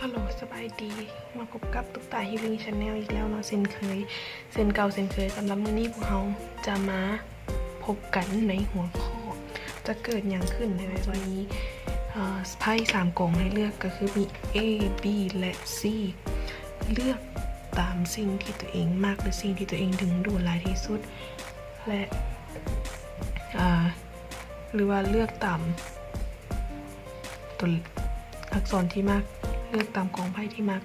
ຮັລໂຫຼ ສະບາຍດີ ມາພົບກັບຕຸກຕາ Healing Channel ອີກແລ້ວເນາະ ເຊັ່ນເຄີຍ ເຊັ່ນເກົ່າເຊັ່ນເຄີຍ. ສຳລັບມື້ນີ້ພວກເຮົາຈະມາພົບກັນໃນຫົວຂໍ້ ຈະເກີດຫຍັງຂຶ້ນໃນວັຍ ມີ ເອີ ໄພ້ສາມກອງໃຫ້ເລືອກ ກໍຄືມີ A B ແລະ C. ເລືອກຕາມສິ່ງທີ່ຕົວເອງມັກ ຫຼື ສິ່ງທີ່ຕົວເອງດຶງດູດຫຼາຍທີ່ສຸດ ແລະ ອາ ຫຼືວ່າເລືອກຕາມຕົວອັກສອນທີ່ມັກ, ເລືອກຕາມກອງໄພ້ທີ່ມັກ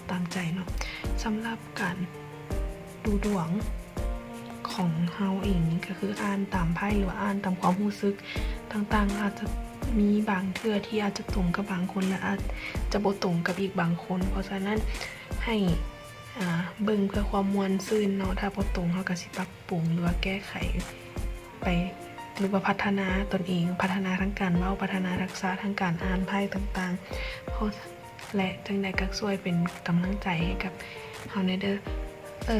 ຕາມໃຈເນາະ. ສຳລັບການດູດວງຂອງເຮົາເອງນີ້ ກໍຄືອ່ານຕາມໄພ້ ຫຼືວ່າອ່ານຕາມຄວາມຮູ້ສຶກຕ່າງໆ ອາດຈະມີບາງເທື່ອທີ່ອາດຈະຕົງກັບບາງຄົນ ແລະ ອາດຈະບໍ່ຕົງກັບອີກບາງຄົນ. ເພາະສະນັ້ນໃຫ້ ອາ ເບິ່ງເພື່ອຄວາມມ່ວນຊື່ນເນາະ, ຖ້າບໍ່ຕົງເຮົາກໍຊິປັບປຸງ ຫຼືວ່າແກ້ໄຂໄປ ຫຼືວ່າພັດທະນາຕົນເອງ, ພັດທະນາທາງການເວົ້າ, ພັດທະນາທັກສະທາງການອ່ານໄພ້ຕ່າງໆ ເພາະ ແລະ ຈັ່ງໃດກໍຊ່ວຍເປັນກຳລັງໃຈໃຫ້ກັບເຮົາແດ່ເດີ້. ເອີ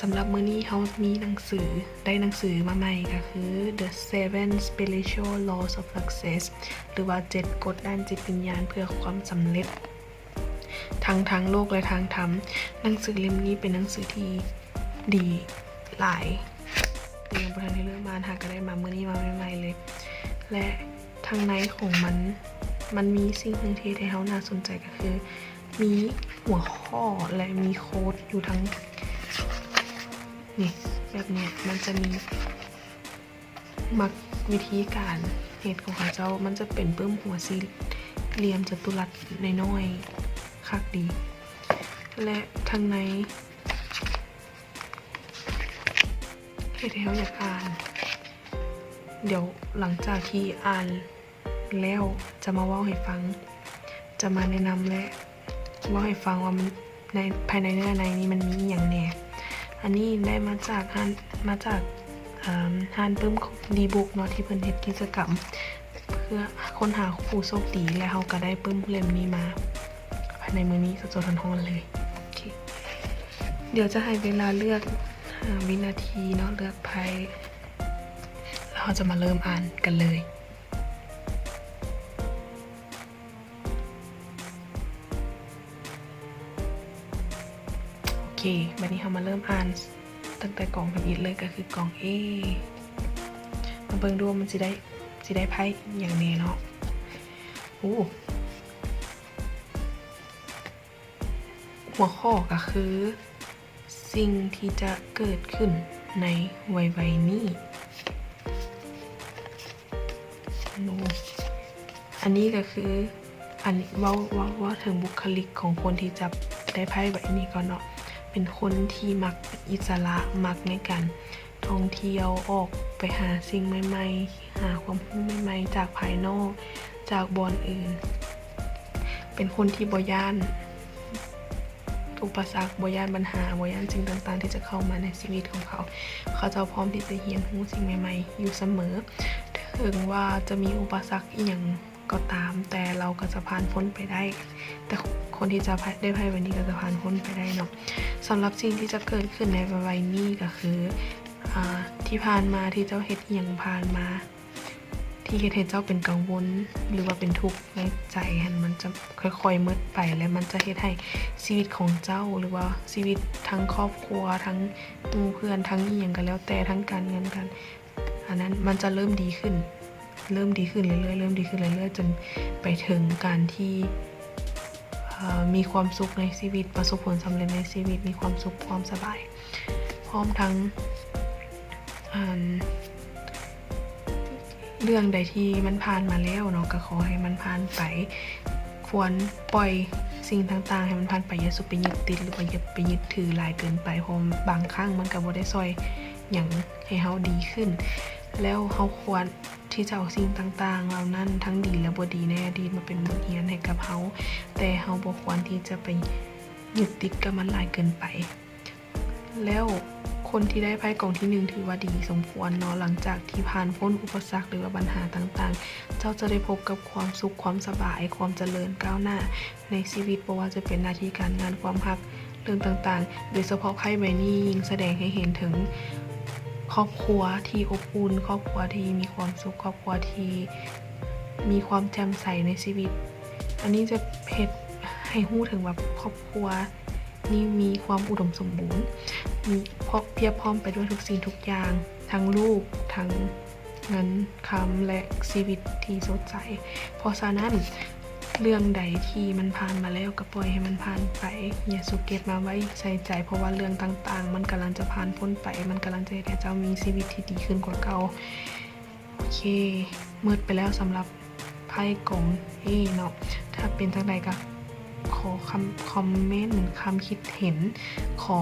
ສຳລັບມື້ນີ້ເຮົາມີໜັງສື ໄດ້ໜັງສືມາໃໝ່ ກໍຄື The Seven Spiritual Laws of Success ຫຼືວ່າ ເຈັດກົດດ້ານຈິດວິນຍານເພື່ອຄວາມສຳເລັດ ທັງທາງໂລກ ແລະ ທາງທຳ. ໜັງສືເຫຼັ້ມນີ້ເປັນໜັງສືທີ່ດີຫຼາຍ, ແຕ່ຍັງບໍ່ທັນໄດ້ເລີ່ມອ່ານ, ຫາກະໄດ້ມາມື້ນີ້ມາໃໝ່ໆເລີຍ. ແລະ ທາງໃນຂອງມັນ ມັນມີສິ່ງໜຶ່ງທີ່ເຮັດໃຫ້ເຮົາໜ້າສົນໃຈ ກໍຄືມີຫົວຂໍ້ ແລະ ມີໂຄດຢູ່ທາງນີ້ ແບບເນີ້ຍ. ມັນຈະມີ ມັກວິທີການເຮັດຂອງເຂົາເຈົ້າ, ມັນຈະເປັນປຶ້ມຫົວສີ່ຫຼ່ຽມຈັດຕຸລັດນ້ອຍໆ ຄັກດີ ແລະ ທາງໃນເຮັດໃຫ້ເຮົາຢາກອ່ານ. ດຽວຫຼັງຈາກທີ່ອ່ານແລ້ວຈະມາເວົ້າໃຫ້ຟັງ, ຈະມາແນະນຳ ແລະ ເວົ້າໃຫ້ຟັງວ່າມັນ ໃນ ພາຍໃນເນື້ອໃນນີ້ມັນມີອີ່ຫຍັງແດ່. ອັນນີ້ໄດ້ມາຈາກຮ້ານ ມາຈາກ ເອີ່ມ ຮ້ານປຶ້ມ D-Book ເນາະ ທີ່ເພິ່ນເຮັດກິດຈະກຳເພື່ອຄົ້ນຫາຜູ້ໂຊກດີ ແລະ ເຮົາກໍໄດ້ປຶ້ມເຫຼັ້ມນີ້ມາພາຍໃນມື້ນີ້ ສດໆຮ້ອນໆເລີຍ. ໂອເຄ ດຽວຈະໃຫ້ເວລາເລືອກຫ້າວິນາທີເນາະ, ເລືອກໄພ້ ແລ້ວເຮົາຈະມາເລີ່ມອ່ານກັນເລີຍ. ໂອເຄ ບັດນີ້ເຮົາມາເລີ່ມອ່ານຕັ້ງແຕ່ກອງທຳອິດເລີຍ ກໍຄືກອງ A. ມາເບິ່ງດູວ່າມັນຊິໄດ້ ຊິໄດ້ໄພ້ອີ່ຫຍັງແດ່ເນາະ. ໂອ້ ຫົວຂໍ້ກໍຄື ສິ່ງທີ່ຈະເກີດຂຶ້ນໃນໄວໆນີ້. ໂອ້ ອັນນີ້ກໍຄື ອັນ ເວົ້າ ເວົ້າ ເວົ້າເຖິງບຸກຄະລິກຂອງຄົນທີ່ຈັບໄດ້ໄພ້ໃບນີ້ກ່ອນເນາະ. ເປັນຄົນທີ່ມັກອິດສະຫຼະ, ມັກໃນການທ່ອງທ່ຽວ, ອອກໄປຫາສິ່ງໃໝ່ໆ, ຫາຄວາມຮູ້ໃໝ່ໆ ຈາກພາຍນອກ, ຈາກບ່ອນອື່ນ. ເປັນຄົນທີ່ບໍ່ຢ້ານ ອຸປະສັກ, ບໍ່ຢ້ານບັນຫາ, ບໍ່ຢ້ານສິ່ງຕ່າງໆທີ່ຈະເຂົ້າມາໃນຊີວິດຂອງເຂົາ. ເຂົາເຈົ້າພ້ອມທີ່ຈະຮຽນຮູ້ສິ່ງໃໝ່ໆຢູ່ສະເໝີ. ເຖິງວ່າຈະມີອຸປະສັກອີ່ຫຍັງກໍຕາມ, ແຕ່ລາວກໍຈະຜ່ານພົ້ນໄປໄດ້. ແຕ່ຄົນທີ່ຈະໄດ້ໄພ້ໃບນີ້ກໍຈະຜ່ານພົ້ນໄປໄດ້ເນາະ. ສຳລັບສິ່ງທີ່ຈະເກີດຂຶ້ນໃນໄວໆນີ້ກໍຄື ອາ ທີ່ຜ່ານມາທີ່ເຈົ້າເຮັດອີ່ຫຍັງຜ່ານມາ ທີ່ເຮັດໃຫ້ເຈົ້າເປັນກັງວົນ ຫຼືວ່າເປັນທຸກໃນໃຈຫັ້ນ ມັນຈະຄ່ອຍໆໝົດໄປ ແລະ ມັນຈະເຮັດໃຫ້ຊີວິດຂອງເຈົ້າ ຫຼືວ່າຊີວິດທັງຄອບຄົວ ທັງໝູ່ເພື່ອນ ທັງອີ່ຫຍັງກໍແລ້ວແຕ່ ທັງການເງິນ ການ ອັນນັ້ນ ມັນຈະເລີ່ມດີຂຶ້ນ ເລີ່ມດີຂຶ້ນເລື້ອຍໆ ເລີ່ມດີຂຶ້ນເລື້ອຍໆ ຈົນໄປເຖິງການທີ່ ເອີ ມີຄວາມສຸກໃນຊີວິດ ປະສົບຜົນສຳເລັດໃນຊີວິດ ມີຄວາມສຸກຄວາມສະບາຍ ພ້ອມທັງ ອັນ ເລື່ອງໃດທີ່ມັນຜ່ານມາແລ້ວເນາະ ກໍຂໍໃຫ້ມັນຜ່ານໄປ. ຄວນປ່ອຍສິ່ງຕ່າງໆໃຫ້ມັນຜ່ານໄປ, ຢ່າສຸໄປຍຶດຕິດ ຫຼືວ່າຢ່າໄປຍຶດຖືຫຼາຍເກີນໄປ ເພາະບາງຄັ້ງມັນກໍບໍ່ໄດ້ຊ່ອຍຫຍັງໃຫ້ເຮົາດີຂຶ້ນ. ແລ້ວເຮົາຄວນທີ່ຈະເອົາສິ່ງຕ່າງໆເຫຼົ່ານັ້ນ ທັງດີ ແລະ ບໍ່ດີໃນອະດີດມາເປັນບົດຮຽນໃຫ້ກັບເຮົາ, ແຕ່ເຮົາບໍ່ຄວນທີ່ຈະໄປຍຶດຕິດກັບມັນຫຼາຍເກີນໄປ. ແລ້ວຄົນທີ່ໄດ້ໄພ້ກອງທີໜຶ່ງຖືວ່າດີສົມຄວນເນາະ, ຫຼັງຈາກທີ່ຜ່ານພົ້ນອຸປະສັກ ຫຼືວ່າບັນຫາຕ່າງໆ, ເຈົ້າຈະໄດ້ພົບກັບຄວາມສຸກ, ຄວາມສະບາຍ, ຄວາມຈະເລີນກ້າວໜ້າໃນຊີວິດ, ບໍ່ວ່າຈະເປັນໜ້າທີ່ການງານ, ຄວາມຮັກ, ເລື່ອງຕ່າງໆ. ໂດຍສະເພາະໄພ້ໃບນີ້ຍິ່ງສະແດງໃຫ້ເຫັນເຖິງຄອບຄົວທີ່ອົບອຸ່ນ, ຄອບຄົວທີ່ມີຄວາມສຸກ, ຄອບຄົວທີ່ມີຄວາມແຈ່ມໃສໃນຊີວິດ. ອັນນີ້ຈະເຮັດ ໃຫ້ຮູ້ເຖິງວ່າຄອບຄົວນີ້ມີຄວາມອຸດົມສົມບູນ ມີ ເພາະພຽບພ້ອມໄປດ້ວຍທຸກສິ່ງທຸກຢ່າງ ທັງລູກ ທັງເງິນຄຳ ແລະ ຊີວິດທີ່ສົດໃສ. ເພາະສະນັ້ນ ເລື່ອງໃດທີ່ມັນຜ່ານມາແລ້ວ ກໍປ່ອຍໃຫ້ມັນຜ່ານໄປ, ຢ່າສຸເກັບມາໄວ້ໃສ່ໃຈ, ເພາະວ່າເລື່ອງຕ່າງໆ ມັນກຳລັງຈະຜ່ານພົ້ນໄປ, ມັນກຳລັງຈະເຮັດໃຫ້ເຈົ້າມີຊີວິດທີ່ດີຂຶ້ນກວ່າເກົ່າ. ໂອເຄ ໝົດໄປແລ້ວສຳລັບໄພ້ກອງ A ເນາະ. ຖ້າເປັນຈັ່ງໃດກໍຂໍຄຳ ຄອມເມັນ ຄຳຄິດເຫັນ, ຂໍ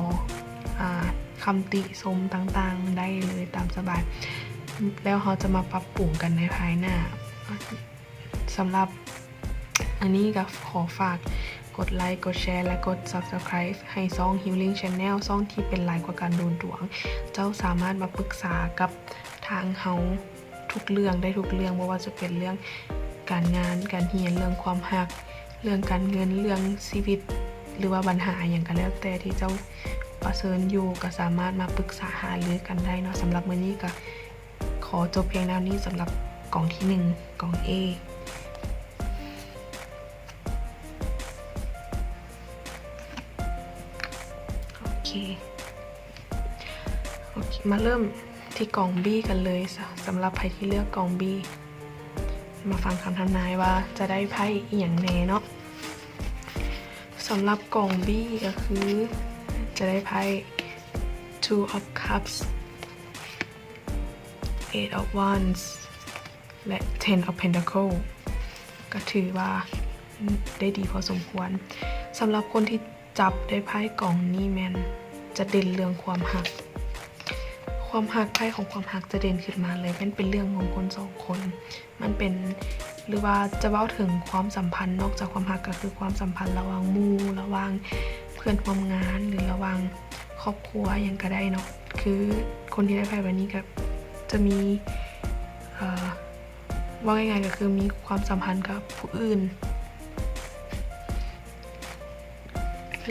ອາ ຄຳຕິຊົມຕ່າງໆ ໄດ້ເລີຍຕາມສະບາຍ, ແລ້ວເຮົາຈະມາປັບປຸງກັນໃນພາຍໜ້າ. ສຳລັບອັນນີ້ກໍຂໍຝາກກົດໄລ ກົດແຊ ແລະ ກົດ Subscribe ໃຫ້ຊ່ອງ Healing Channel ຊ່ອງທີ່ເປັນຫຼາຍກວ່າການດູດວງ. ເຈົ້າສາມາດມາປຶກສາກັບທາງເຮົາທຸກເລື່ອງໄດ້ ທຸກເລື່ອງ, ບໍ່ວ່າຈະເປັນເລື່ອງການງານ, ການຮຽນ, ເລື່ອງຄວາມຮັກ, ເລື່ອງການເງິນ, ເລື່ອງຊີວິດ ຫຼືວ່າບັນຫາຫຍັງກໍແລ້ວແຕ່ທີ່ເຈົ້າປະເຊີນຢູ່ ກໍສາມາດມາປຶກສາຫາລືກັນໄດ້ເນາະ. ສຳລັບມື້ນີ້ກໍ ຂໍຈົບພຽງເທົ່ານີ້ສຳລັບກອງທີໜຶ່ງ ກອງ A. ໂອເຄ ໂອເຄ ມາເລີ່ມທີ່ກອງ B ກັນເລີຍ. ສ- ສຳລັບໃຜທີ່ເລືອກກອງ B ມາຟັງຄຳທຳນາຍວ່າຈະໄດ້ໄພ້ອີ່ຫຍັງແດ່ເນາະ. ສຳລັບກອງ B ກໍຄືຈະໄດ້ໄພ້ Two of Cups, Eight of Wands ແລະ Ten of Pentacle ກໍຖືວ່າໄດ້ດີພໍສົມຄວນ. ສຳລັບຄົນທີ່ຈັບໄດ້ໄພ້ກອງນີ້ແມ່ນຈະເດັ່ນເລື່ອງຄວາມຮັກ, ຄວາມຮັກ, ໄພ້ຂອງຄວາມຮັກຈະເດັ່ນຂຶ້ນມາເລີຍ, ແມ່ນເປັນເລື່ອງຂອງຄົນສອງຄົນ. ມັນເປັນ ຫຼືວ່າຈະເວົ້າເຖິງຄວາມສຳພັນນອກຈາກຄວາມຮັກ ກໍຄືຄວາມສຳພັນລະຫວ່າງໝູ່ ລະຫວ່າງເພື່ອນຮ່ວມງານ ຫຼື ລະຫວ່າງຄອບຄົວຫຍັງກໍໄດ້ເນາະ. ຄືຄົນທີ່ໄດ້ໄພ້ໃບນີ້ກໍຈະມີ ເອີ ເວົ້າງ່າຍໆ ກໍຄືມີຄວາມສຳພັນກັບຜູ້ອື່ນ.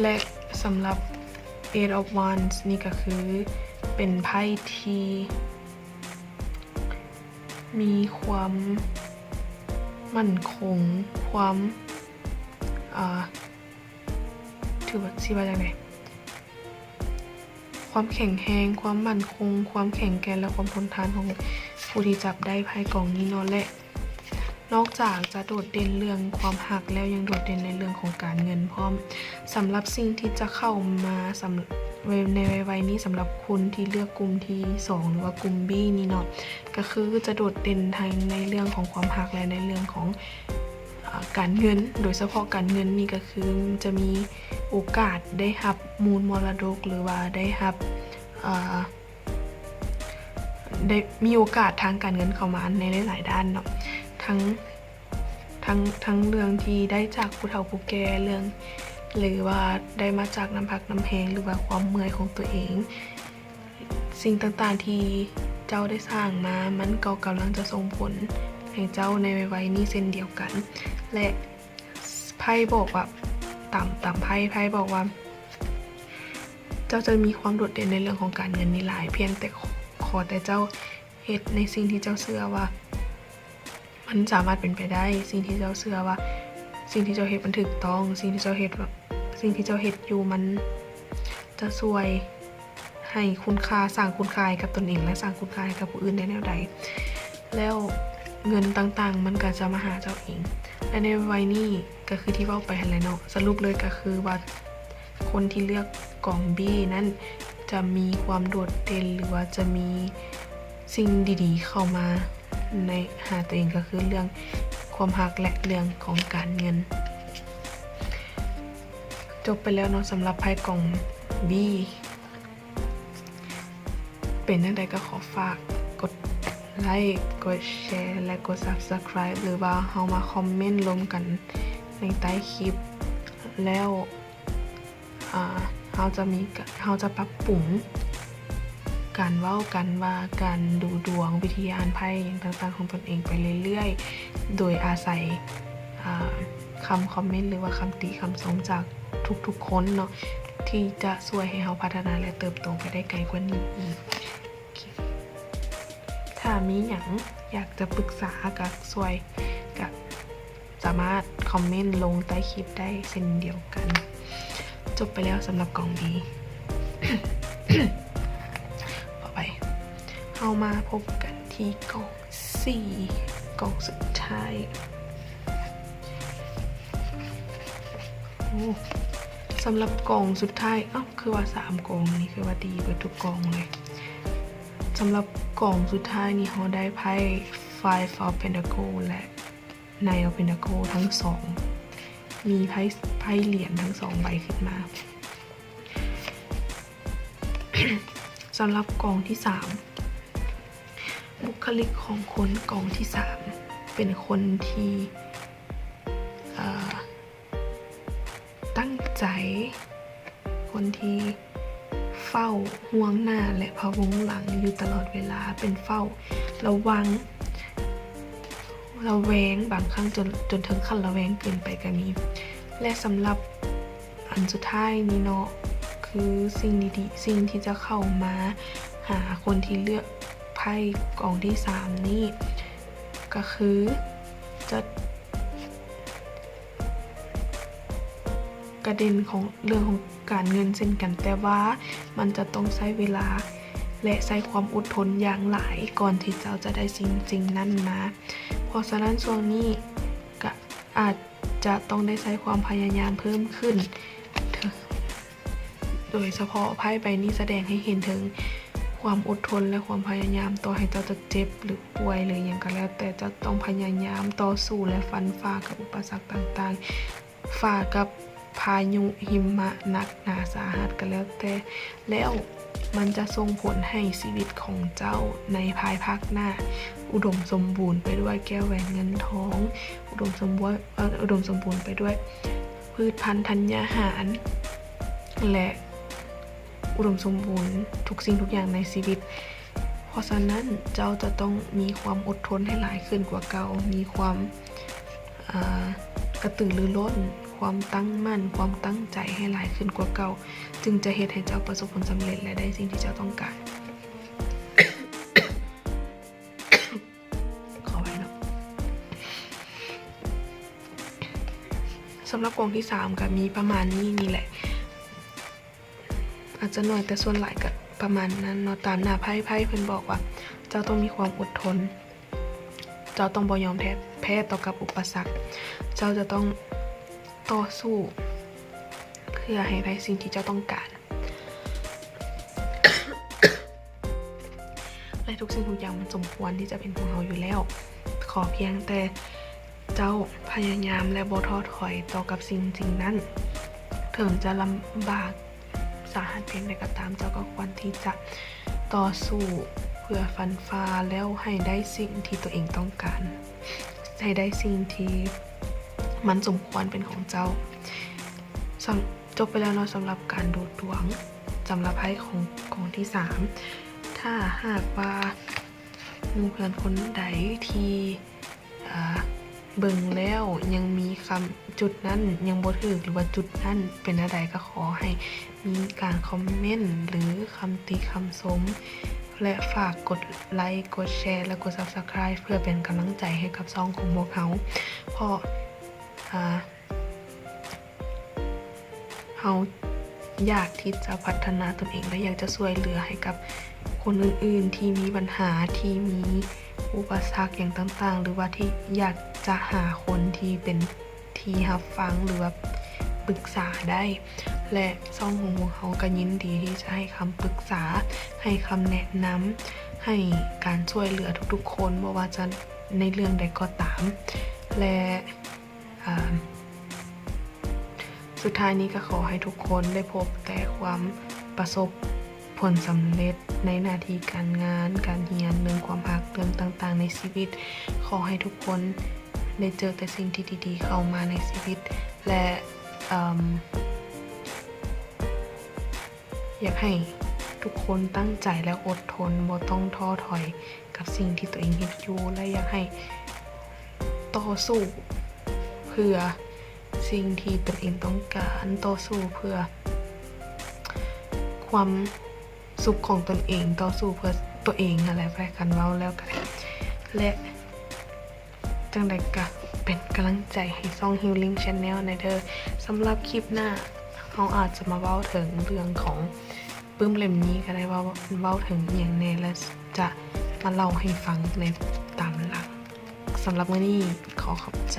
ແລະ ສຳລັບ Eight of Wands ນີ້ກໍຄືເປັນໄພ້ທີ່ມີຄວາມໝັ້ນຄົງ, ຄວາມ ເອີ ຖືວ່າ ຊິວ່າຈັ່ງໃດ? ຄວາມແຂງແຮງ, ຄວາມໝັ້ນຄົງ, ຄວາມແຂງແກ່ນ ແລະ ຄວາມທົນທານຂອງຜູ້ທີ່ຈັບໄດ້ໄພ້ກອງນີ້ເນາະ. ແລະ ນອກຈາກຈະໂດດເດັ່ນເລື່ອງຄວາມຮັກແລ້ວ ຍັງໂດດເດັ່ນໃນເລື່ອງຂອງການເງິນພ້ອມ. ສຳລັບສິ່ງທີ່ຈະເຂົ້າມາ ສຳ ໃນໄວໆນີ້ ສຳລັບຄົນທີ່ເລືອກກຸ່ມທີສອງ ຫຼືວ່າກຸ່ມ B ນີ້ເນາະ, ກໍຄືຈະໂດດເດັ່ນທັງໃນເລື່ອງຂອງຄວາມຮັກ ແລະ ໃນເລື່ອງຂອງ ອາ ການເງິນ. ໂດຍສະເພາະການເງິນນີ້ກໍຄືຈະມີໂອກາດໄດ້ຮັບມູນມໍລະດົກ ຫຼືວ່າໄດ້ຮັບ ອາ ໄດ້ມີໂອກາດທາງການເງິນເຂົ້າມາໃນຫຼາຍໆດ້ານເນາະ, ທັງ ທັງ ທັງເລື່ອງທີ່ໄດ້ຈາກຜູ້ເຖົ້າຜູ້ແກ່ ເລື່ອງ ຫຼືວ່າໄດ້ມາຈາກນ້ຳພັກນ້ຳແຮງ ຫຼືວ່າຄວາມເມື່ອຍຂອງຕົວເອງ. ສິ່ງຕ່າງໆທີ່ເຈົ້າໄດ້ສ້າງມາ ມັນກໍກຳລັງຈະສົ່ງຜົນໃຫ້ເຈົ້າໃນໄວໆນີ້ເຊັ່ນດຽວກັນ. ແລະ ໄພ້ບອກວ່າ ຕາມ ຕາມໄພ້ ໄພ້ບອກວ່າ ເຈົ້າຈະມີຄວາມໂດດເດັ່ນໃນເລື່ອງຂອງການເງິນນີ້ຫຼາຍ, ພຽງແຕ່ ຂໍແຕ່ເຈົ້າເຮັດໃນສິ່ງທີ່ເຈົ້າເຊື່ອວ່າມັນສາມາດເປັນໄປໄດ້, ສິ່ງທີ່ເຈົ້າເຊື່ອວ່າ ສິ່ງທີ່ເຈົ້າເຮັດມັນຖືກຕ້ອງ, ສິ່ງທີ່ເຈົ້າເຮັດ ສິ່ງທີ່ເຈົ້າເຮັດຢູ່ມັນຈະຊ່ວຍ ໃຫ້ຄຸນຄ່າ ສ້າງຄຸນຄ່າໃຫ້ກັບຕົນເອງ ແລະ ສ້າງຄຸນຄ່າໃຫ້ກັບຜູ້ອື່ນໄດ້ແນວໃດ, ແລ້ວເງິນຕ່າງໆ ມັນກໍຈະມາຫາເຈົ້າເອງ. ແລະ ໃນໄວໆນີ້ກໍຄືທີ່ເວົ້າໄປຫັ້ນແຫຼະເນາະ, ສະຫຼຸບເລີຍກໍຄືວ່າ ຄົນທີ່ເລືອກກອງ B ນັ້ນ ຈະມີຄວາມໂດດເດັ່ນ ຫຼືວ່າຈະມີສິ່ງດີໆເຂົ້າມາໃນ ຫາຕົວເອງ ກໍຄືເລື່ອງຄວາມຮັກ ແລະ ເລື່ອງຂອງການເງິນ. ຈົບໄປແລ້ວເນາະ ສຳລັບໄພ້ກອງ B. ເປັນຈັ່ງໃດກໍຂໍຝາກກົດໄລ, ກົດແຊ ແລະ ກົດ Subscribe ຫຼືວ່າເຮົາມາຄອມເມັນລົມກັນໃນໃຕ້ຄລິບ. ແລ້ວ ອາ ເຮົາຈະມີ ເຮົາຈະປັບປຸງການເວົ້າກັນວ່າ ການດູດວງ, ວິທີອ່ານໄພ້ຫຍັງຕ່າງໆຂອງຕົນເອງໄປເລື້ອຍໆ ໂດຍອາໄສ ອາ ຄຳຄອມເມັນ ຫຼືວ່າຄຳຕິຄຳຊົມຈາກທຸກໆຄົນເນາະ ທີ່ຈະຊ່ວຍໃຫ້ເຮົາພັດທະນາ ແລະ ເຕີບໂຕໄປໄດ້ໄກກວ່ານີ້ອີກ. ໂອເຄ ຖ້າມີຫຍັງຢາກຈະປຶກສາ ກະຊ່ວຍ ກະ ສາມາດຄອມເມັນລົງໃຕ້ຄລິບໄດ້ເຊັ່ນດຽວກັນ. ຈົບໄປແລ້ວສຳລັບກອງ B. ຕໍ່ໄປ ເຮົາມາພົບກັນທີ່ກອງ C ກອງສຸດທ້າຍ. ໂອ້ ສຳລັບກອງສຸດທ້າຍ ເອົ້າ ຄືວ່າສາມກອງນີ້ ຄືວ່າດີເບິດທຸກກອງເລີຍ. ສຳລັບກອງສຸດທ້າຍນີ້ ເຮົາໄດ້ໄພ້ Five of Pentacle ແລະ Nine of Pentacle ທັງສອງ ມີໄພ້ ໄພ້ຫຼຽນທັງສອງໃບຂຶ້ນມາ. ສຳລັບກອງທີສາມ ບຸກຄະລິກຂອງຄົນກອງທີສາມ ເປັນຄົນທີ່ ເອີ ຕັ້ງໃຈ ຄົນທີ່ເຝົ້າຫ່ວງໜ້າ ແລະ ພະວົງຫຼັງຢູ່ຕະຫຼອດເວລາ, ເປັນເຝົ້າລະວັງ ລະແວງ ບາງຄັ້ງຈົນ ຈົນເຖິງຂັ້ນລະແວງເກີນໄປກໍມີ. ແລະ ສຳລັບອັນສຸດທ້າຍນີ້ເນາະ ຄືສິ່ງດີໆ ສິ່ງທີ່ຈະເຂົ້າມາຫາຄົນທີ່ເລືອກໄພ້ກອງທີສາມນີ້ ກໍຄືຈະ ກະເດັ່ນຂອງເລື່ອງຂອງການເງິນເຊັ່ນກັນ, ແຕ່ວ່າມັນຈະຕ້ອງໃຊ້ເວລາ ແລະ ໃຊ້ຄວາມອົດທົນຢ່າງຫຼາຍ ກ່ອນທີ່ເຈົ້າຈະໄດ້ສິ່ງສິ່ງນັ້ນມາ. ເພາະສະນັ້ນ ຊ່ວງນີ້ກະອາດຈະຕ້ອງໄດ້ໃຊ້ຄວາມພະຍາຍາມເພີ່ມຂຶ້ນ. ໂດຍສະເພາະໄພ້ໃບນີ້ສະແດງໃຫ້ເຫັນເຖິງຄວາມອົດທົນ ແລະ ຄວາມພະຍາຍາມ. ຕໍ່ໃຫ້ເຈົ້າຈະເຈັບ ຫຼື ປ່ວຍ ຫຼື ຫຍັງກໍແລ້ວແຕ່, ເຈົ້າຕ້ອງພະຍາຍາມຕໍ່ສູ້ ແລະ ຟັນຝ່າກັບອຸປະສັກຕ່າງໆ, ຝ່າກັບພາຍຸຫິມະໜັກໜາສາຫັດກໍແລ້ວແຕ່, ແລ້ວມັນຈະສົ່ງຜົນໃຫ້ຊີວິດຂອງເຈົ້າໃນພາຍພາກໜ້າ ອຸດົມສົມບູນໄປດ້ວຍແກ້ວແຫວນເງິນທອງ, ອຸດົມສົມບູນ ເອີ ອຸດົມສົມບູນໄປດ້ວຍພືດພັນທັນຍາຫານ ແລະ ອຸດົມສົມບູນທຸກສິ່ງທຸກຢ່າງໃນຊີວິດ. ເພາະສະນັ້ນ ເຈົ້າຈະຕ້ອງມີຄວາມອົດທົນໃຫ້ຫຼາຍຂຶ້ນກວ່າເກົ່າ, ມີຄວາມ ເອີ ກະຕືລືລົ້ນ, ຄວາມຕັ້ງໝັ້ນ, ຄວາມຕັ້ງໃຈໃຫ້ຫຼາຍຂຶ້ນກວ່າເກົ່າ, ຈຶ່ງຈະເຮັດໃຫ້ເຈົ້າປະສົບຜົນສຳເລັດ ແລະ ໄດ້ສິ່ງທີ່ເຈົ້າຕ້ອງການ. ຂໍອະໄພເນາະ. ສຳລັບກອງທີສາມກໍມີປະມານນີ້ນີ້ແຫຼະ, ອາດຈະໜ້ອຍ ແຕ່ສ່ວນຫຼາຍກໍປະມານນັ້ນເນາະ. ຕາມໜ້າໄພ້, ໄພ້ເພິ່ນບອກວ່າ ເຈົ້າຕ້ອງມີຄວາມອົດທົນ, ເຈົ້າຕ້ອງບໍ່ຍອມແພ້ ແພ້ຕໍ່ກັບອຸປະສັກ, ເຈົ້າຈະຕ້ອງຕໍ່ສູ້ເພື່ອໃຫ້ໄດ້ສິ່ງທີ່ເຈົ້າຕ້ອງການ. ແລະ ທຸກສິ່ງທຸກຢ່າງມັນສົມຄວນທີ່ຈະເປັນຂອງເຮົາຢູ່ແລ້ວ. ຂໍພຽງແຕ່ເຈົ້າພະຍາຍາມ ແລະ ບໍ່ທໍ້ຖອຍຕໍ່ກັບສິ່ງສິ່ງນັ້ນ. ເຖິງຈະລຳບາກສາຫັດພຽງໃດກໍຕາມ, ເຈົ້າກໍຄວນທີ່ຈະຕໍ່ສູ້ເພື່ອຟັນຝ່າ ແລ້ວໃຫ້ໄດ້ສິ່ງທີ່ຕົວເອງຕ້ອງການ, ໃຫ້ໄດ້ສິ່ງທີ່ມັນສົມຄວນເປັນຂອງເຈົ້າ. ສຳ ຈົບໄປແລ້ວເນາະ ສຳລັບການດູດວງ ສຳລັບໄພ້ຂອງກອງທີສາມ. ຖ້າຫາກວ່າໝູ່ເພື່ອນຄົນໃດທີ່ ເອີ ເບິ່ງແລ້ວຍັງມີຄຳຈຸດນັ້ນຍັງບໍ່ຖືກ ຫຼືວ່າຈຸດນັ້ນເປັນແນວໃດ ກໍຂໍໃຫ້ມີການຄອມເມັນ ຫຼື ຄຳຕິຄຳຊົມ ແລະ ຝາກກົດໄລ ກົດແຊ ແລະ ກົດ Subscribe ເພື່ອເປັນກຳລັງໃຈໃຫ້ກັບຊ່ອງຂອງພວກເຮົາ ເພາະ ເອີ ເຮົາຢາກທີ່ຈະພັດທະນາຕົນເອງ ແລະ ຢາກຈະຊ່ວຍເຫຼືອໃຫ້ກັບຄົນອື່ນໆທີ່ມີບັນຫາ, ທີ່ມີອຸປະສັກຫຍັງຕ່າງໆ ຫຼືວ່າທີ່ຢາກຈະຫາຄົນທີ່ເປັນທີ່ຮັບຟັງ ຫຼືວ່າປຶກສາໄດ້ ແລະ ຊ່ອງຂອງພວກເຮົາກໍຍິນດີທີ່ຈະໃຫ້ຄຳປຶກສາ, ໃຫ້ຄຳແນະນຳ, ໃຫ້ການຊ່ວຍເຫຼືອທຸກໆຄົນ ບໍ່ວ່າຈະໃນເລື່ອງໃດກໍຕາມ ແລະ ອາ ສຸດທ້າຍນີ້ກໍຂໍໃຫ້ທຸກຄົນໄດ້ພົບແຕ່ຄວາມປະສົບຜົນສຳເລັດໃນໜ້າທີ່ການງານ, ການຮຽນ, ເລື່ອງຄວາມຮັກ, ເລື່ອງຕ່າງໆໃນຊີວິດ. ຂໍໃຫ້ທຸກຄົນໄດ້ເຈີແຕ່ສິ່ງທີ່ດີໆເຂົ້າມາໃນຊີວິດ ແລະ ເອີ່ມ ຢາກໃຫ້ທຸກຄົນຕັ້ງໃຈ ແລະ ອົດທົນ, ບໍ່ຕ້ອງທໍ້ຖອຍກັບສິ່ງທີ່ຕົວເອງເຮັດຢູ່ ແລະ ຢາກໃຫ້ຕໍ່ສູ້ເພື່ອສິ່ງທີ່ຕົນເອງຕ້ອງການ, ຕໍ່ສູ້ເພື່ອຄວາມສຸກຂອງຕົນເອງ, ຕໍ່ສູ້ເພື່ອຕົວເອງຫັ້ນແຫຼະ ແປກັນເວົ້າແລ້ວກໍໄດ້ ແລະ ຈັ່ງໃດກະເປັນກຳລັງໃຈໃຫ້ຊ່ອງ Healing Channel ແດ່ເດີ. ສຳລັບຄລິບໜ້າ ເຮົາອາດຈະມາເວົ້າເຖິງເລື່ອງຂອງປຶ້ມເຫຼັ້ມນີ້ກໍໄດ້ ວ່າເວົ້າເຖິງອີ່ຫຍັງແດ່ ແລະ ຈະມາເລົ່າໃຫ້ຟັງໃນຕາມຫຼັງ. ສຳລັບມື້ນີ້ຂໍຂອບໃຈ.